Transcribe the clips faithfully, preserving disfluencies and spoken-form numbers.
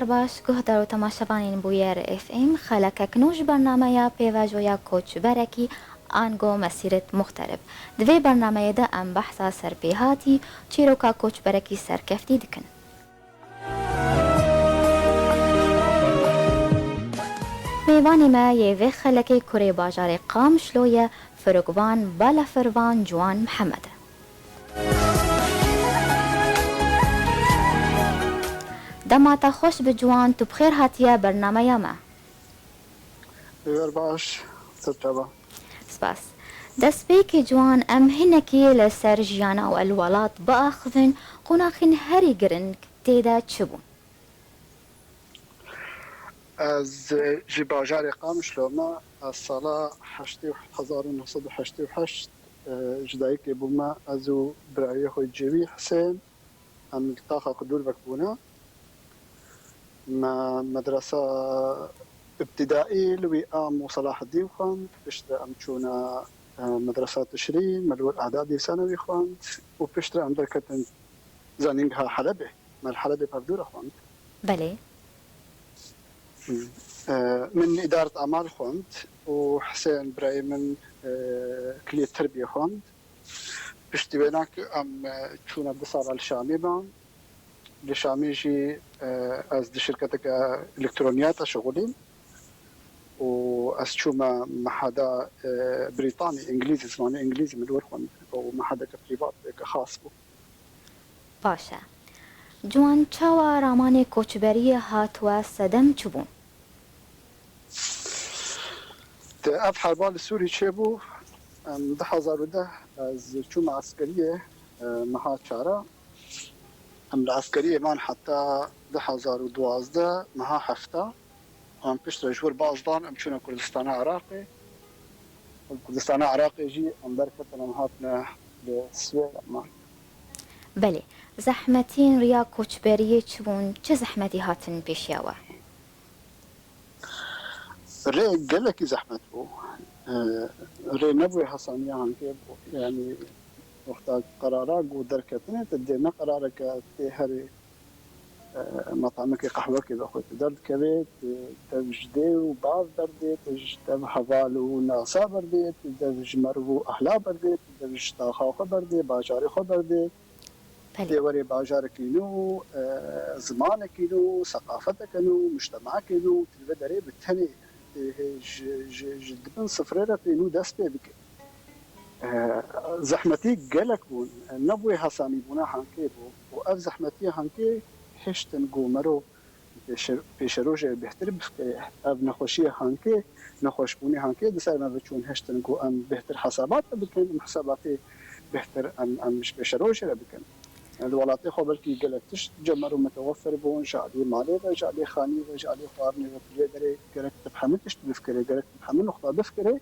Baş, guhdar û temaşevanên Bûyer F M, xelekek nû ji bernameya pêvajoya koçberekî ango mesîret muxterib. Di vê bernameyê de em behsa serpêhatî, çîroka koçberekî serkeftî dikin. Mêvanê me yê vê xelekê kurê bajarê Qamişlo ye, Firokvan Balafirvan Ciwan Mihemed e. Dema te xweş bi Ciwan, tu bi xêr hatiye bernameya me. Êwer baş, ser çava. Spas. Destpêkê Ciwan, em hinekî li ser jiyana we li welat biaxivin, qonaxên herî giring tê de çi bûn? Ez ji bajarê Qamişlo me, ez sala heştê û hezar û neh sed û heştê û heşt, e, ji dayikê bûme, ez û birayê xwe cêwî Hisên, em li taxa Qudûrvek bûne. Me medresa îbtidaî li wî am û Selaheddîn xwend, piştre em çûne, e, medresa Tişrî, me li wir edadî û senewî xwend û piştre em derketin Zanîngeha Helebê. Me li Helebê pevdû re xwend. Belê. E, min îdaret amal xwend û Hisên birayê min, e, kiliyê terbiyê xwend. Piştî wêna ku em, e, çûne du sala li Şamê man. Li Şamê jî, e, ez di şirketeke elektroniyata şixulîm û ez çûme meheda, e, Brîtanî, Îngilîzî, zimanê Îngilîzî min li wir xwend û mehedeke prîvat, eke xas bû. Baş e. Ciwan, çawa ramanê koçberiyê hat we, sedem çi bûn? Di ev herba li Sûrî çêbû, em, du hezar û deh ez çûme eskeriyê, e, meha çara. Em li eskeriyê man heta du hezar û duwazdeh meha hefta. Em piştre ji wir baz dan, em çûne Kurdistana Iraqê. Li Kurdistana Iraqê jî em derketin, em hatine li Swêd man. Belê. Zehmetiyên riya koçberiyê çi bûn? Çi zehmetî hatin pêşiya we? Rê gelekî zehmet bû. Ee, rê nebûye hesaniya hankê bû. Yanî wexta qerara ku derketinê, tu dê ne qerareke tê herê, e, metamekê qehwekê vexwe tu derdikevê, tu dev ji dê û bav berdê, tu ji dev heval û nasa berdê, tu dev ji merv û ehla berdê, tu dev ji taxa xwe berdê, bajarê xwe berdê. Belê. Tê werê bajarekî nû, e, zimanekî nû, seqafeteke nû, mujtemekê nû, tu li vê derê bi tenê, e, ji, ji, ji di bin sifrê re pê nû dest pê bike. E, zehmetî gelek bûn, nebûyê hesanîbûna hankê bû û ev zehmetiya hankê hiştin ku mero pêşe-, pêşerojê bêhtir bifikirê. Ev nexweşiyê hankê, nexweşbûnê hankê di ser me ve çûn hiştin ku em bêhtir hesabat bikin, em hesabatê bêhtir em, em ji pêşerojê re bikin. Li welatê xwe belkî gelek tişt cemero mutewefer bûn, ji alî malê ve, ji alî xanî ve, ji alî xwarinê ve, tu lê derê gerek tu bi hemû tişt bifikirê, gerek tu bi hemû nuqta bifikirê.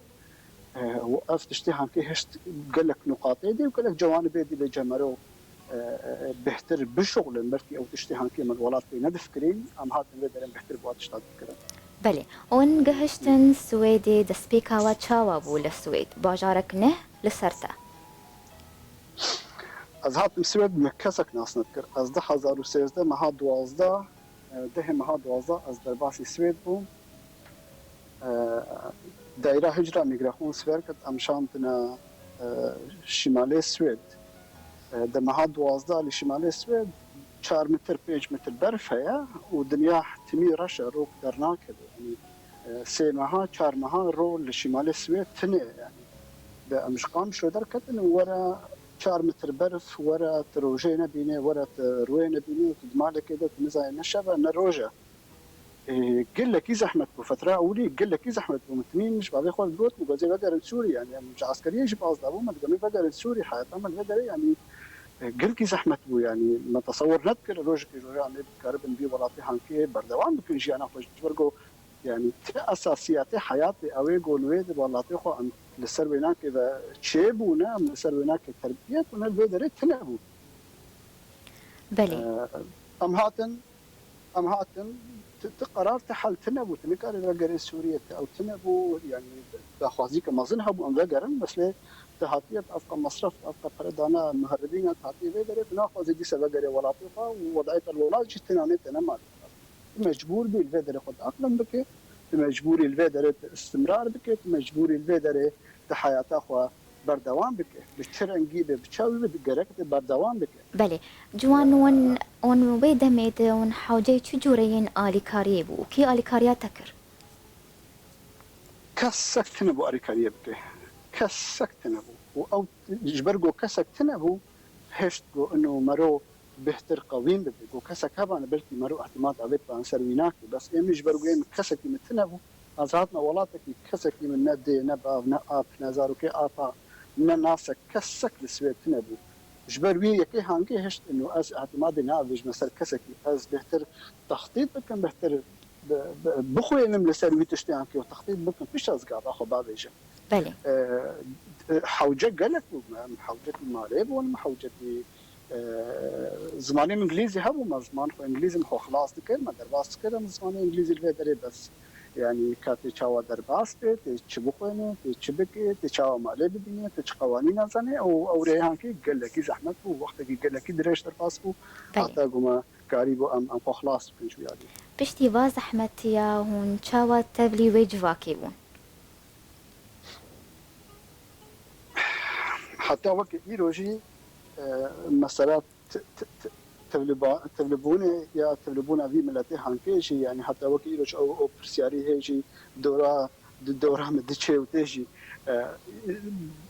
E, û ev tiştê hankê hişt gelek nuqatê dî û gelek cewanibê dî lê cemero, e, e, bêhtir bişuxulin. Belkî ew tiştê hankê me li welat pê nedifikirîn, em hatin vê derê em bêhtir bi wan tişta difikirin. Belê. Hûn gihiştin Swêdê, destpêka we çawa bû li Swêd? Bajarek neh li ser te? Ez hatim Swêd, min kesek nas nedikir. Ez du hezar û sêzdeh meha duwazdeh, e, dehê meha duwazdeh ez derbasî Swêd bûm. E, Dayra Hicra Migrations Verket em şandine, e, şimalê Swêd. E, di meha duwazdeh li şimalê Swêd çar metr, pênc metr berf heye û dinya timî reş e, rok dernakeve. Yanî, e, sê meha, çar meha ro li şimalê Swêd tune ye. Yanî, de em ji Qamişlo derketin û were çar metr berf, were tu rojê nebînê, were tu rûyê nebînê, tu di malekê de tu nizanî ne şev e, ne roj e. E, gelekî zehmet bû. Fetra ewilî gelekî zehmet bû. Min timî min ji bavê xwe ve digot, min got, "Ez ê vegerim Sûrî." Yanî, em ji eskeriyê jî baz dabû, me digot, "Em ê vegerin Sûrî, heyeta me li vê derê." Yanî, e, gelkî zehmet bû. Yanî, me tesewir nedikir, rojekê ji rojan em ê bikaribin vî welatê hankê berdewam bikin jiyana xwe. Ji ber ku, yanî, ti esasiyatê heyatê ew ê ku li wê di welatê xwe em li ser wênakê ve çêbûne, em li ser wênakê terbiyet bûne, li vê derê tune bû. Belê. E, em hatin, em hatin, ti, ti qerar, ti hel tune bû, tu nikarî vegerê Sûriyê, ti ew tune bû, yanî daxwazîke mezin hebû, em vegerin, meselê ti hatiye, ti evqa mesref, ti evqa pere dane muheribîna, ti hatiye vê derê, tu naxwazî dîse vegerê welatê xwe û wedayê te li welat jî tune nê, te nema. mecbûr bî li vê derê xwe diaqlim bike, tu mecbûrî li vê derê tu istimrar bike, tu mecbûrî li vê derê tu heyata xwe berdewam bike. Bi çi rengî be, bi çawi be, gerek tu berdewam bike. Belê. Ciwan, wan, wan wê demê de wan hewceyê çi cûreyên alîkariyê bû û kî alîkariya te kir? Kesek tine bû alîkariyê bike. Kesek tine bû. Û ew ji ber ku kesek tine bû, hişt ku ino mero bêhtir qewîn bibe. Ku kesek hebane, belkî mero ihtimal avêt ban ser wî nake. Bes ê min ji ber ku ê min kesekî min tine bû, ez hatime welatekî kesekî min ne dê, ne bav, ne ap, ne zarokê apa, ne nasek, kesek li Swêd tine bû. Ji ber wî yekê hangê hişt ino ez ihtimadê neavêjime ser kesekî. Ez bêhtir textît bikim, bêhtir bi-, bi-, bixwînim li ser wî tiştê hangê û textît bikim. Pişt ez gava xwe bavêjim. Belê. E, e, hewce gelek bû. Em hewcekî malê bûn, em hewcekî, e, zimanê min îngilîzî hebû, me ziman xwe îngilîzî min xwe xilas dikir, me derbas dikir, em zimanê îngilîzî li vê derê bes. Yanî ka tê çawa derbas bê, tê çi bixwêne, tê çi bike, tê çawa malê bibîne, tê çi qewanîna zanê û ew rêya hangê gelekî zehmet bû, wextekî gelekî dirêj derbas bû, Belê. heta ku me karîbû em, em xwe xilas bikin ji wî alî. Piştî va zehmetiya hûn çawa tevlî wê civakê bûn? Heta weke îro jî, e, mesela t-, t-, t-, tevliba-, tevlibûnê ya tevlibûna vî miletê hangê jî, yanî heta weke îro jî ew, ew pirsiyarî hê jî dora, di dora min diçê û tê jî, e,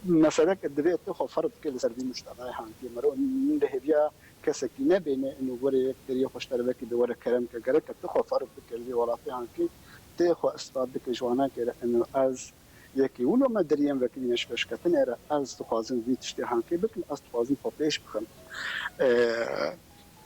meseleke divê tu xwe ferq bike li ser vî mujtemeyê hangê. Mero nehêviya kesekî nebêne, ino were yek deriyê xwe ji te re vekî de were kerem ke. Gereke tu xwe ferq bike li vê welatê hangê, tê xwe ispat bike ji wana ke re, ino ez yekî wilo me deriyên vekirîne ji pêşketinê re, ez dixwazim vî tiştê hangê bikim, ez dixwazim xwe pêş bixim. E,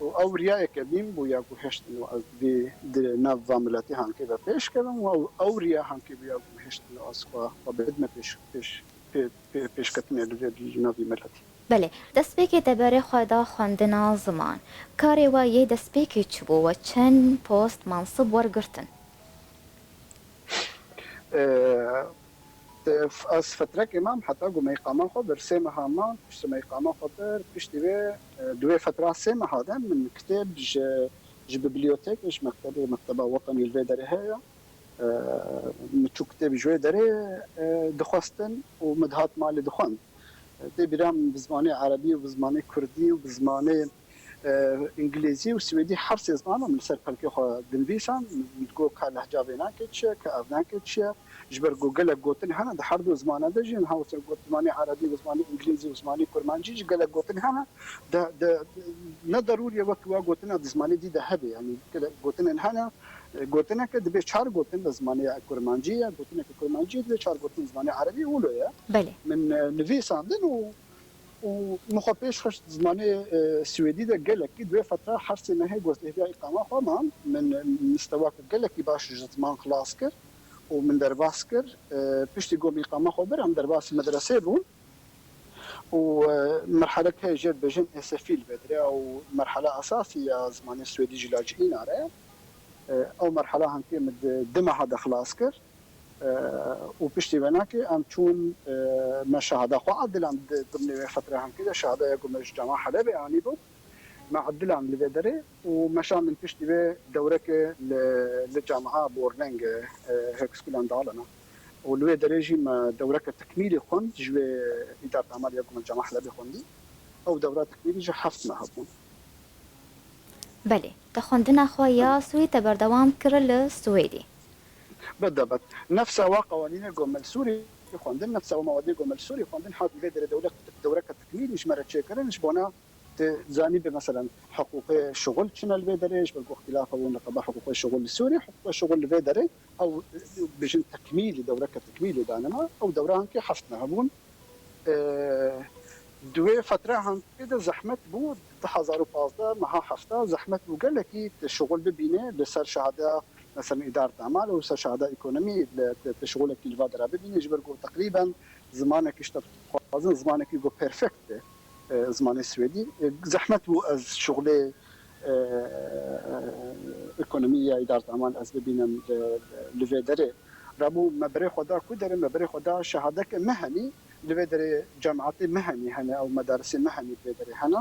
û ew riya yekemîn bû ya ku hişt ino ez divê di nav va miletê hangê ve pêş kevim û ew, ew riya hangê bû ya ku hişt ino ez xwe, xwe bidime pêş, pêş, pê-, pê-, pêşketinê li vê, li nav vî miletî. Belê, destpêkê te berê xwe da xwendina ziman. Karê we yê destpêkê çi bû? We çend post, mansib wergirtin? E, te-, ez fetrekê mam heta ku me îqama xwe bir, sê meha mam, piştî me îqama xwe bir, piştî vê, e, di wê fetra sê meha de min kitêb ji, ji bibliyotêkê, ji mektebê, Mekteba Wetenî li vê derê heye. E, min çû kitêb ji wê derê, e, dixwestin û min dihat malê dixwend. Tê bîra min bi zimanê erebî û bi zimanê kurdî û bi zimanê, e, îngilîzî û swêdî her sê zimanan min li ser pelkê xwe dinivîsan. Min digot ka lehca vê nake çi ye, ka ev nake çi ye. Ji ber ku gelek gotin hene di her du zimana de jî, niha wisa got zimanê erebî û zimanê îngilîzî û zimanê kurmancî jî gelek gotin hene. De, de, ne derûrî ye wekî wa gotina di zimanê dî de hebe. Yanî gelek gotinên hene, e, gotineke dibe çar gotin bi zimanê kurmancî ye, gotineke kurmancî dibe çar gotin zimanê erebî, wilo ye. Belê. Min, e, nivîsandin û, û min xwe pêş xist zimanê, e, swêdî de gelekî, di wê fetra her sê mehê ku ez hêviya îqama xwe mam, min, e, mistewake gelekî baş ji ziman xilas kir û min derbas kir. E, piştî ku min îqama xwe bir, em derbasî medresê bûn. û, e, merhelek heye jê dibêjin êsefî li vê derê, ew merhela esasî ya zimanê swêdî jî lacî înare ye. E, ew merhela hangkê min di, di meha de xilas kir. E, û piştî vênakê em çûn, e, me şehada xwe edilan di, dimnê wê fetre hangkê de şehadaya ku me ji Cama Helebê anîbû. Me edilan li vê derê û me şandin piştî vê dewreke li, li Camiha Borlenge, e, Högskolan Dalarna. Û li wê derê jî me dewreke tekmîlî xwend ji wê îdar damal ya ku me Camiha Helebê xwendî. Ew dewra tekmîlî jî heft meha bûn. Belê. Te xwendina xwe ya Em, sûyî te berdewam kir li Swêdî. Bidebet. Nefsa wa qewanînê ku me li Sûrî xwendin, nefsa wa mewadê ku me li Sûrî xwendin, hat li vê derê dewle-, dewreke tekmîlî ji me re çêkirin, ji bona tu zanî be, meselen, hiqûqê şixul çi ne li vê derê, ji ber ku îxtîlafa bûn li qeba hiqûqê şixul li Sûrî, hiqûqê şixul li vê derê, ew, e, bijin tekmîlî, dewreke tekmîlî dane me, ew dewra hankê heft meha bûn. E, di wê fetre hankê de zehmet bû, du hezar û pazdeh meha hefta zehmet bû gelekî tu şixul bibîne li ser şehada, mesela îdar damal û ser şehada ekonomî li, tu, tu şixulekî li va dera bibîne, ji ber ku teqrîben zimanekî ji te dixwazin, zimanekî ku perfekt e, e, zimanê swêdî. E, zehmet bû ez şixulê, e, ekonomî ya îdar damal ez bibînim li, li vê derê. Rabû me berê xwe da ku derê, me berê xwe da şehadeke mehenî, li vê derê cemaetê mehenî hene, ew medarisê mehenî li vê derê hene.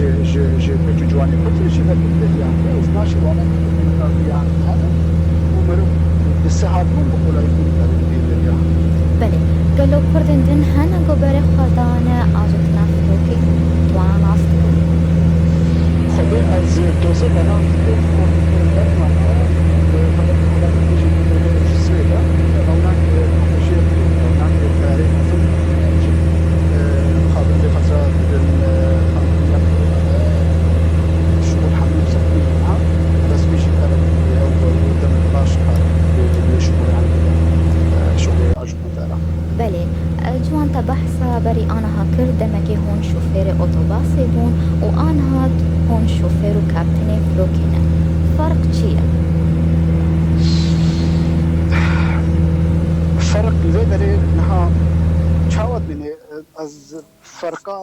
Ji, ji, ji pêç û ciwanê Kurd re jî belkî bi vê diyar tê û ji naşî wana ki bi miqdar diyar hene û meriv bi siha bûn bi kolayî bûn dikare bi vê deriya. Belê. Gelo Kurdên din hene ku berê xwe dane ajotina Firokê? Tu wana nas dikin? Xwedê ez tozê belav dikêm ku berman e, xeber xeber bijî ku ji Swêd e. Rewnak e, pêşiyek rewnak e, teyarê mezin e, mixabin vê fetra dibin, e, Şuxul hemû sektî ha, destpêşî terekî ew demek baş kar bi şuxulê hemû şuxulê ajotmenta Iraq. Belê, e, ciwan te behsa berî aniha kir, demekê hûn şofêrê otobasê bûn û aniha hûn şofêr û kaptinê firokê ne. Ferq çi ye? Ferq li vê derê niha çawa dibînê? Ez ferqa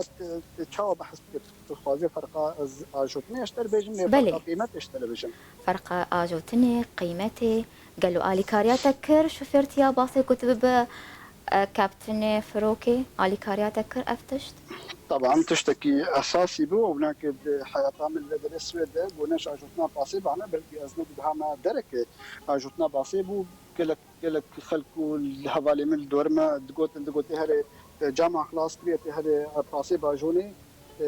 çawa behs dikim? Tu dixwazî ferqa ez ajotinê ji te re bêjim, lê Belê. Ferqa qîmetê ji te re bêjim. Ferqa ajotinê, qîmetê, gelo alîkariya te kir, şofêrtiya basê ku tu bibe, e, kaptinê firokê, alîkariya te kir ev tişt? Taban tiştekî esasî bû, ew nake di heyata min li vê derê Swêd de, ku ne ji ajotina pasê bana, belkî ez ne dibihama dereke ajotina basê bû, gelek, gelek xelk û li hevalê min li dor me digotin, digotê herê te cama xilas kiriye, tê herê pasê bajonê. E,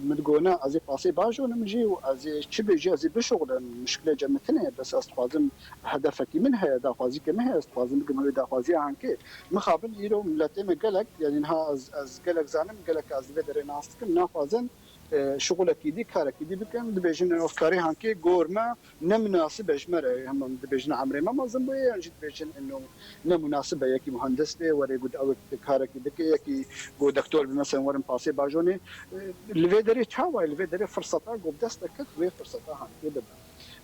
min digot, ne, ez ê pasê bajonim jî û ez ê çi bê jî ez ê bişuxulim, muşkilê cem min tune ye, bes ez dixwazim hedefekî min heye, daxwazîkê min heye, ez dixwazim bikim wê daxwaziya hankê. Mixabin îro miletê me gelek, yanî niha ez, ez gelek zanim, gelek ez li vê derê nas dikim, naxwazin, e, şuxulekî dî, karekî dî bikin, dibêjin ev karê hankê gor me, ne minasib e ji me re, hema dibêjin emrê me mezin bûye, yan jî dibêjin eno ne munasib e, yekî muhendis bê, were ku ew karekî bike, yekî ku doktor bê, mesela werin pasê bajonê. E, li vê derê çawa ye? Li vê derê firseta ku bi dest te ket, wê firseta hanê bibe.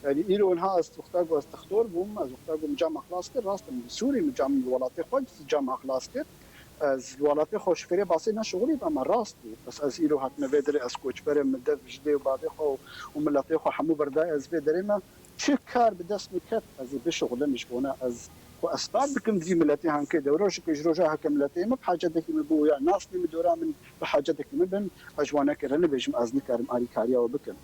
Yanî îro niha ez wexta ku ez dixtor bûm, ez wexta ku min cama xilas kir, rast e, min bi Sûrî min cam, li welatê xwe cama xilas kir. Ez li welatê xwe şofêrê basê neşixulî bûm, me rast bû. Bes ez îro hatime vê derê, ez koçber im, min dev ji dê û bavê xwe û, û miletê xwe hemû berdayê ez vê derê me. Çi kar bi dest min ket, ez ê bişuxulim ji bona ez xwe espat bikim vî miletê hankê dewrojikê ji roja heke miletê min bi hacetekî min bû ya nasnê min dora min bi hacetekî min bin, ez ji wan neke re nibêjim ez nikarim alîkariya we bikim.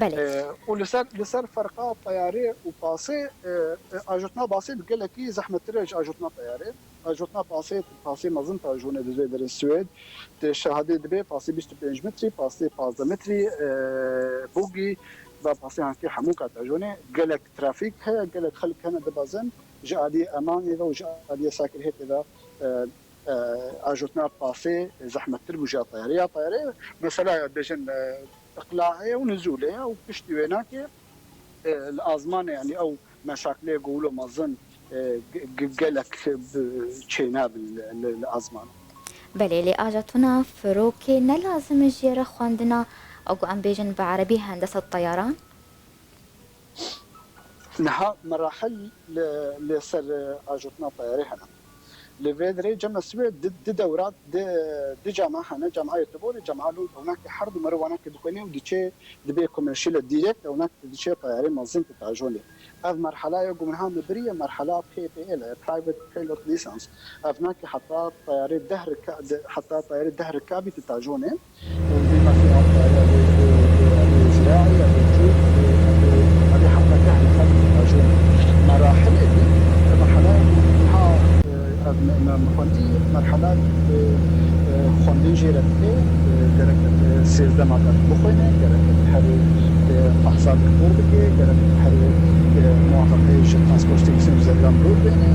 Belê. E, û li ser, li ser ferqa teyarê û pasê, e, e, ajotina basê bi gelekî zehmettir e ji ajotina teyarê. Ajotina pasê, pasê mezin tajone di vê derê Swêd. Tê şahadê dibe pasê bîst û pênc metrî, pasê pazdeh metrî, e, bûgî ve pasê hankê hemû ka tajone. Gelek trafîk heye, gelek xelk hene dibezin. Ji aliyê emanê ve û ji aliyê sekirhetê ve, e, e, ajotina pasê zehmettir bû ji ya teyarê. Ya teyarê, mesela ya bêjin, e, iqlaê û nizûlê ye û piştî wê nake, e, li azmanê, yanî ew meşakilê ku wilo mezin, e, ge-, ge-, gelek bi-, çênabin li, li, li azman. Belê, lê ajotina firokê ne lazim e ji yê re xwendina, ew ku em bêjin bi erebî hendesa teyaran? Niha merahil li, li ser, e, ajotina teyarê hene. Li vê derê cem Swêd di, di dewra, di, di cama hene, cama Göteborg, cama Lund, ewnakê her du meriv wanakê dixwîne û diçê, dibê komerşîle direkt, ewnak diçê teyarê mezin ku tajonê. Ev merhala ye ku min ha min biriye, merhala P P L, Private Pilot License. Ev nake heta teyarê deh rika-, de-, heta teyarê deh rikabî tu tajonê. Û vî mefî ev teyarê ev ê, ev ê, ev ê ziraî, ev ê cû, ev ê, ev ê, ev ê heta deh rikabî tu tajonê. Merahilê dî, merhala niha, e, ev me, me, me xwendî, merhala, e, e, xwendin jê re dike, e, gerek, e, sêzdeh mada bixwîne, gerek herê, e, fehsa doktor bike, gerek herê, e, muwafeqeyê ji Transport Station û Zergan Brûr bêne,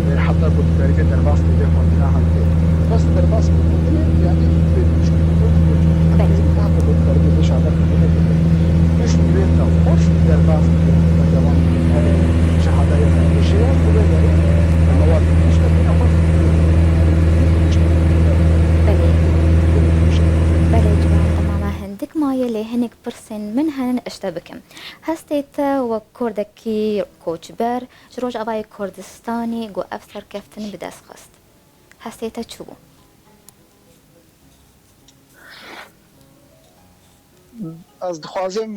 e, heta ku dikarîbe derbas bê vê xwendina hangê. Bes derbas bê xwendinê, yanî vê tiştî ku Belê. Heta ku dikarîbe vê şahada xwendinê bike. Pişt wê te xweş derbas bike, te dewam bike, herê şahadaya te hêşe ya, ku vê derê mewad tiştekî ne xweş. Belê. Belê, ciwan, temama hindik maye, lê hinek pirsên min henin, ez te bikim. Hestê te wek Kurdekî koçber ji Rojavayê Kurdistanê ku ev serkeftin bi dest xist, hestê te çi bû? Ez dixwazim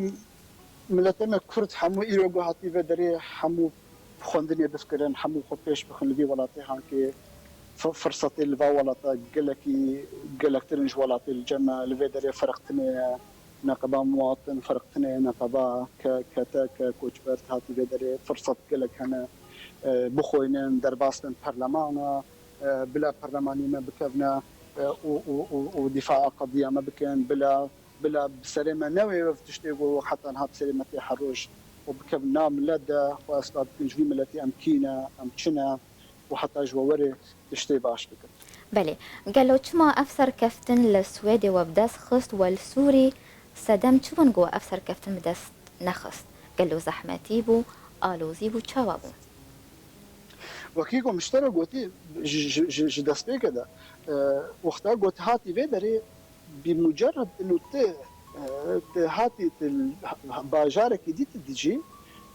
miletê me Kurd hemû îro ku hatî vê derê hemû xwendinê bifikirin, hemû xwe pêş bixin li vî welatê, hankê fi-, firsetê li va welata gelekî, gelektir in ji welatê li cem me, li vê derê ferq tune ye. neqeba muwatin, firqtinê, neqeba ke-, kete, ke koçber hatî vê derê, firsat gelek hene, e, bixwînin, derbas bin perlemana, e, bila perlemanî me bikevne, e, û, û, û, û dîfaa qediya me bikin, bila, bila bi serê me newê ev tiştê ku heta niha bi serê me tê her roj û bikevin nav milet de, xwe ispat bikin ji vî miletî em kî ne, em çi ne û heta ji we werê tiştê baş bikin. Belê. Gelo çima ev serkeftin li Swêdê we bi dest xist, we li Sûrî sedem çi bûn ku we ev serkeftin bi dest nexist? Gelo zehmetî bû, alozî bû, çawa bû? Wekî ku min ji te re gotî, ji, ji, ji, ji destpêkê de, e, wexta got hatî vê derê, bi mucerred inu tu, e, tu hatî tu li bajarekî dî tu dijî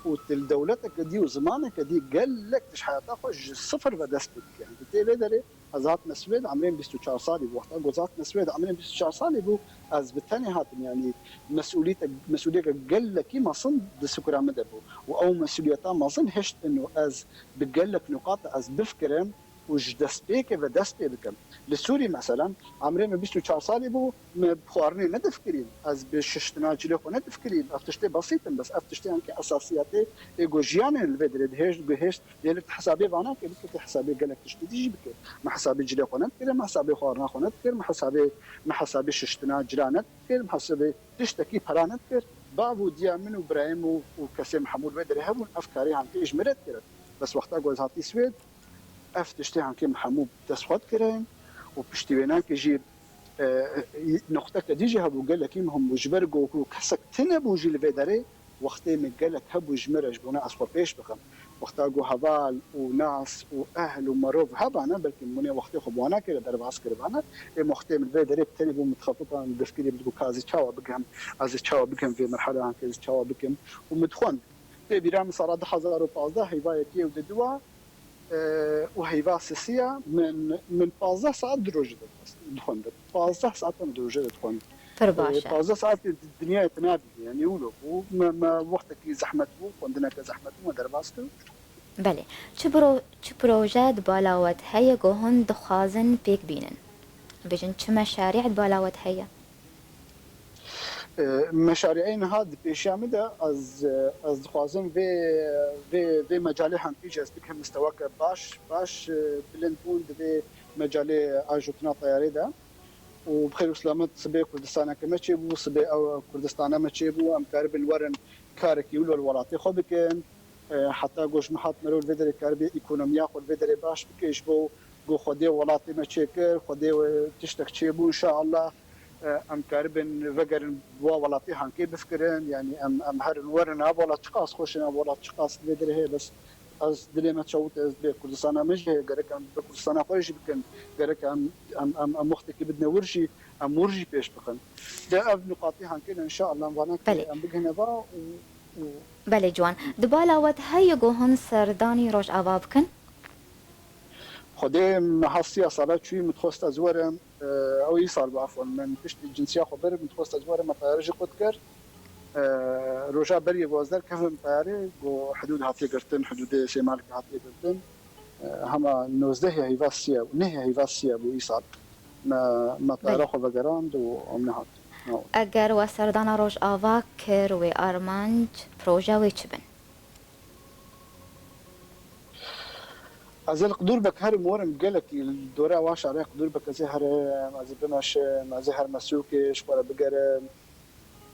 û tu li dewleteke dî û zimaneke dî gelek tişt heyata xwe ji sifir ve dest pê dike. Yanî tu tê vê derê, ez hatime Swêd, emrê min bîst û çar salî bû. Wexta ku ez hatime Swêd, emrê min bîst û çar salî bû, ez bi tenê hatim, yanî mesûlîte-, mesûliyeke gelekî mezin di sikura min de bû. Û ew mesûliyeta mezin hişt inu ez bi gelek nuqat ez bifikirim û ji destpêkê ve dest pê bikim. Li Sûrî, meselen, emrê min bîst û çar salî bû, min bi xwarinê nedifikirîn, ez bi şiştina cilê xwe nedifikirîn. Ev tiştê besît in, bes ev tiştê hinkî esasiyetê ê ku jiyanê li vê derê dihêj, guhêşt, dê li hesabê vana ke bike, tê hesabê gelek tiştî dî jî bike. Min hesabê cilê xwe nedikirin, min hesabê xwarina xwe nedikirin, min hesabê, min hesabê şiştina cila nedikirin, min hesabê tiştekî pera nedikir. Bav û diya min û birayê min û, û kesê min hemû li vê derê hebûn, ev karê hinkî ji min re dikirin. Bes wexta ku ez hatî Swêd, ev tiştê hinkî min hemû bi dest xwe dikirin û piştî wê nakin jî, e, e, nuqteke dî jî hebû, gelekî muhim bû. Ji ber ku kesek tune bû jî li vê derê, wextê min gelek hebû ji min re, ji bona ez xwe pêş bixim. Wexta ku heval û nas û ehl û merov hebane, belkî min ê wextê xwe bi wana kê re derbas kiribane, ê wextê min li vê derê bi tenê bû, min dixefitan, min difikirî, min digot ka ez ê çawa bigihim, ez ê çawa bigihim vê merheleyan, ez ê çawa bikim û min dixwend. Tê bîra min sala du hezar û pazdeh heyva yekê û diduwa, e, û heyva sisiya min, min pazdeh saet di rojê de dixwendin. Pazdeh saet em di rojê de dixwendin. Pir baş e. E, pazdeh saet di dinyayê te nabînî, yanî wilo bû. Me, me wextekî zehmet bû, xwendineke zehmet bû, me derbas kir. Belê. Çi bro-, çi proje di bala we de heye ku hûn dixwazin pêk bînin? Bêjin çi meşarî di bala we de heye? E, meşarîyê niha di pêşiya min de ez, e, ez dixwazim vê, vê, vê mecalê hentî jî ez bikim misteweke baş, baş, e, bilind bûn di vê mecalê ajotina teyarê de. Û bi xêr û selamet sibê Kurdistaneke me çêbû, sibê ew Kurdistana me çêbû, em karibin werin karekî wilo li welatê xwe bikin. E, heta ku ji min hat merov li vê derê karibê ekonomiya xwe li vê derê baş bike, ji bo ku Xwedê welatê me çêkir, Xwedê we tiştek çêbû, înşaallah, e, em karibin vegerin wa welatê hankê bifikirin, yanî em, em herin werin, ev welat çiqas xweş e, ev welat çiqas li vê derê heye, bes ez dilê me çewt, ez dibê Kurdistana me jî heye, gerek em bi Kurdistana xwe jî bikin, gerek em, em, em, em wextekî bidine wir jî, em wir jî pêş bixin. De ev nuqatî hankê ne, înşaallah, em vana Belê. Em bigihine va û, û Belê ciwan. Di bala we de heye ku hûn serdanî Rojava bikin? Xwedê me hasiya sala çûyî min dixwest ez werim, e, ew îsal bû, afwan, min piştî cinsiya xwe bir, min dixwest ez werim, me teyare jî qut kir. E, roja beriyê ku ez derkevim teyarê, ku hidûd hatiye girtin, hidûdê Sêmalkê hatiye girtin. E, hema nozdehê heyva siya bû, nehê heyva siya bû îsal. Me, me teyara Belê. Xwe vegerand û em nehat. Eger we serdana Rojava kir, wê armanc, proje wê çi bin? Ez ê li Qidûrbek herim werim, gelekî li dora wa şarê Qidûrbek ez ê herim, ez ê bimeşim, ez ê herime sûkê ji xwe re bigerim.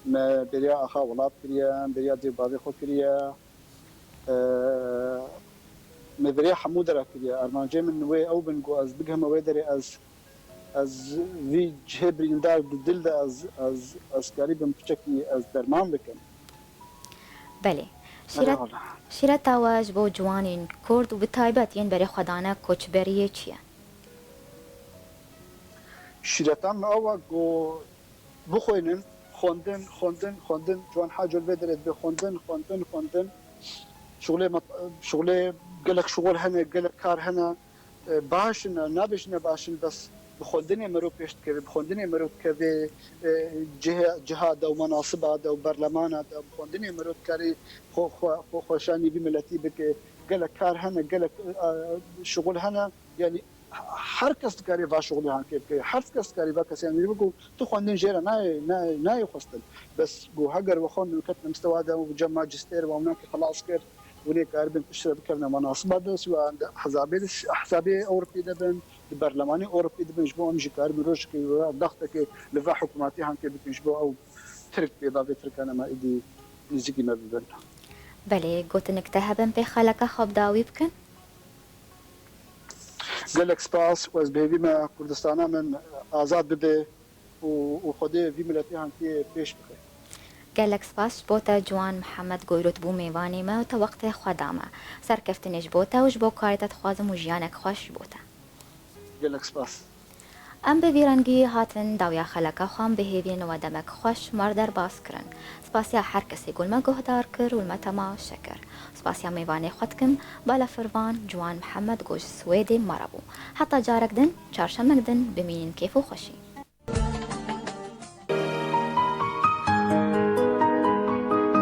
Me bêriya axa welat kiriye, em bêriya dê û bavê xwe kiriye. Ee, me bêriya hemû dera kiriye. Armancê min wê ew bin ku ez bigihime wê derê, ez, ez vî cihê birîndar di dil de ez, ez, ez karîbim piçekî ez derman bikim. Belê. Şîret-, Eyvallah. Şîreta we ji bo ciwanên Kurd û bi taybet yên berê xwe dane koçberiyê çi ye? Şîreta min ew e ku bixwînin, xwendin, xwendin, xwendin. Ciwan Haco li vê derê dibê xwendin, xwendin, xwendin. Şixulê me, şixulê gelek şixul hene, gelek kar hene. E, baş in, nabêjin ne baş in, bes bi xwendinê mero pêş dikeve, bi xwendinê mero dikeve, e, cihê, ciha de û menasiba de û berlemana de, bi xwendinê mero dikarê xwe, xwe, xwe xweşanî vî miletî bike. Gelek kar hene, gelek, e, şixul hene. Yanî Her kes dikarê va şixulê hankê bike, her kes dikarê va kesê hankê bike. Tu xwendin jê re nayê, nayê, nayê xwestin. Bes ku heger we xwe min ket li mistewa de û cem majistêr û ewnankê xelas kir, hûn ê karibin piştre bikevine menasiba de, siwa di hezabê de, hezabê Ewropî de bin, di berlemanê Ewropî de bin, ji bo em jî karibin rojekê we daxtekê li va hikûmetê hankê bikin, ji bo ew Tirk pêva vê Tirkan ema êdî nêzîkî me bibin. Belê, gotinik te hebin pê xeleka xwe bi dawî bikin? Gelek spas û ez bi hêvî me Kurdistana min azad bibe û, û Xwedê vî miletê hankê pêş bixe. Gelek spas ji bo te Ciwan Mihemed Goyrot bû mêvanê me û te wextê xwe da me. Serkeftinê ji bo te û ji bo karê te dixwazim û jiyanek xweş ji bo te. Gelek spas. Em bi vî rengî hatin dawiya xeleka xwe, em bi hêviyên we demek xweş me re derbas kirin. Spasiya her kesê ku li me guhdar kir û li me temaşe kir. Spasiya mêvanê xwe dikim, balafirvan Ciwan Mihemed ku ji Swêdê me re bû. Heta carek din, çarşemek din, bimînin kêf û xweşî.